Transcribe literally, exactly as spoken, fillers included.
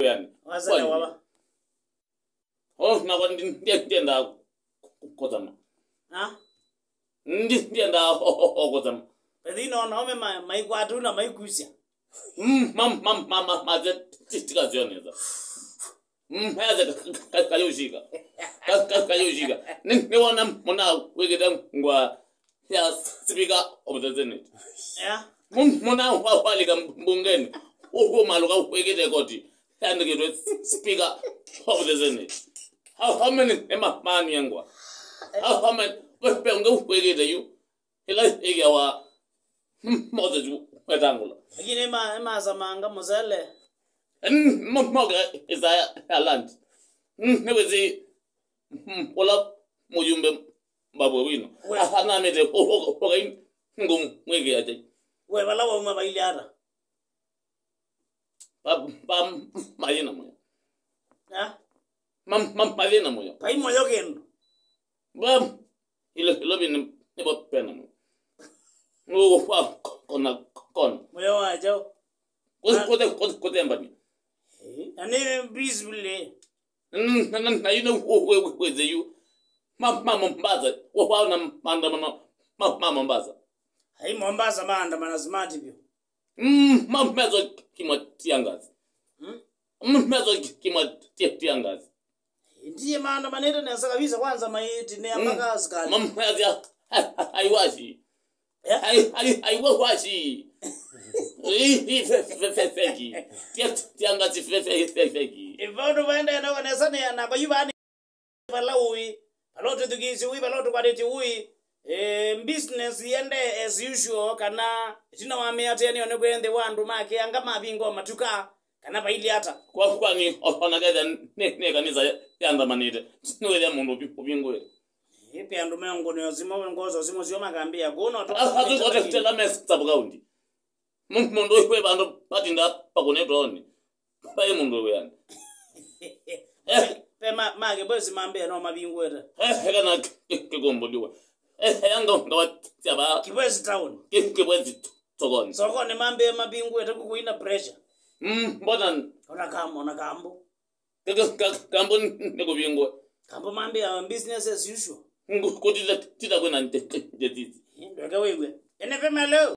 wĩanĩ. Waselewa va? Oh, nakwa ndi-, ndi-, ndiendaa kũthama. Ha? Ndi-, ndiendaa o-, o-, o kũthama. Ethĩ no naume ma-, maikwatu na maikusya. Mm, ma-, ma-, ma-, ma-, maze ti-, tikasioneza. Mm, maze ka-, ka-, ka-, kayushika. Ka-, ka-, kayushika. Ni-, niwona muna wĩkĩte ngwa ya Speaker of the Senate. Yeah. Mu-, muna wa-, walika mbungeni. Ũkũmalũka wĩkĩte koti yandĩkĩtwe Speaker of the Senate. How, how many nĩmamanyie ngwa? How, how many? Ve, ve ũngĩ wĩkĩte yu. Ĩla ĩkĩawa Moses Wetangula. Lakini ema, ema samanga musele. N-, mo-, moka Isaya ya land. N-, nĩwĩsĩ, mm, ũla mũyumbe Babu Owino. We. A-, anamĩte, o-, o-, o-, ũkai ngũmwĩkĩa kyai. We, vala wauma vailye ata? Ba, ba, mathĩna mũyo. Ha? Ma, ma, mathĩna mũyo. Vai mũyo kĩndũ. Ba, ilo, ilo vini, nĩvo pena mũyo. Nũũ kwa kona, kona. Mũyo wa kyaũ? Kũthe, kũthe, kũthe, kũthembania. Eh, na nĩ peacefully. Mm, na, na, na ino wĩthĩ yu. Ma, ma Mombasa, wa, wa na maandamano, ma, ma Mombasa. Ai, Mombasa maandamana smart vyũ. Mm, ma, mezo kimwa tia ngazi. Hmm? Mm, mezo ki-, kimwa tia, tia ngazi. Ndiye maandamanĩte nesa kabisa, kwanza maiti nĩ mpaka askari. Mamwazia, ai, ai, aiwashi. Eh? Ai, ai, aiwashi. Ii, ii, fe, fe, fe, feki. Tia, tia ngazi fe, fe, fe, feki. Ĩvandũ vaendee noko nesa nĩ nako yu vani. Vala ũĩ, vala ũtwĩthukĩĩsye ũĩ, vala ũtũkwatĩtye ũĩ, eh, business iende as usual, kana ĩtina wa mĩatĩanĩo nĩ kwĩ nthĩ wa andũ makĩanga mavinga o matuka, kana vailye ata? Kwa, kwani o-, ona ketha nĩ, nĩ kanisa yanthamanĩte, nĩwĩthĩa mũndũ ũvi-, ũvingũĩte. Ĩĩ, pe andũ me ngũnĩo simo, ngoso simo sio makambĩa kũũ no tũ- A-, asu kote tela me sub county. Mu-, mũndũ ũyũ wĩ vandũ patinda pakũnĩtwe oni. Vai mũndũ wĩanĩ. Eh. Pe ma, ma Kĩbwezi mambĩa no mavingũĩte. Eh, eka na kĩ-, kĩ-, kĩkũmbũliwe. Eh, eka nga, ngawa tia va. Kĩbwezi town. Kĩ-, Kĩbwezi t-, sokoni. Sokoni mambĩa mavingũĩte kukuina pressure. Mm, mbona? Ona kambo, ona kambo. Ka-, ka-, ka-, kambo nĩ kũvingũa. Kambo mambĩa business as usual. Ngu-, kũtita, tita kwĩna nje-, nje-, njetiti. Ndweke wĩw'e. N F M, hello.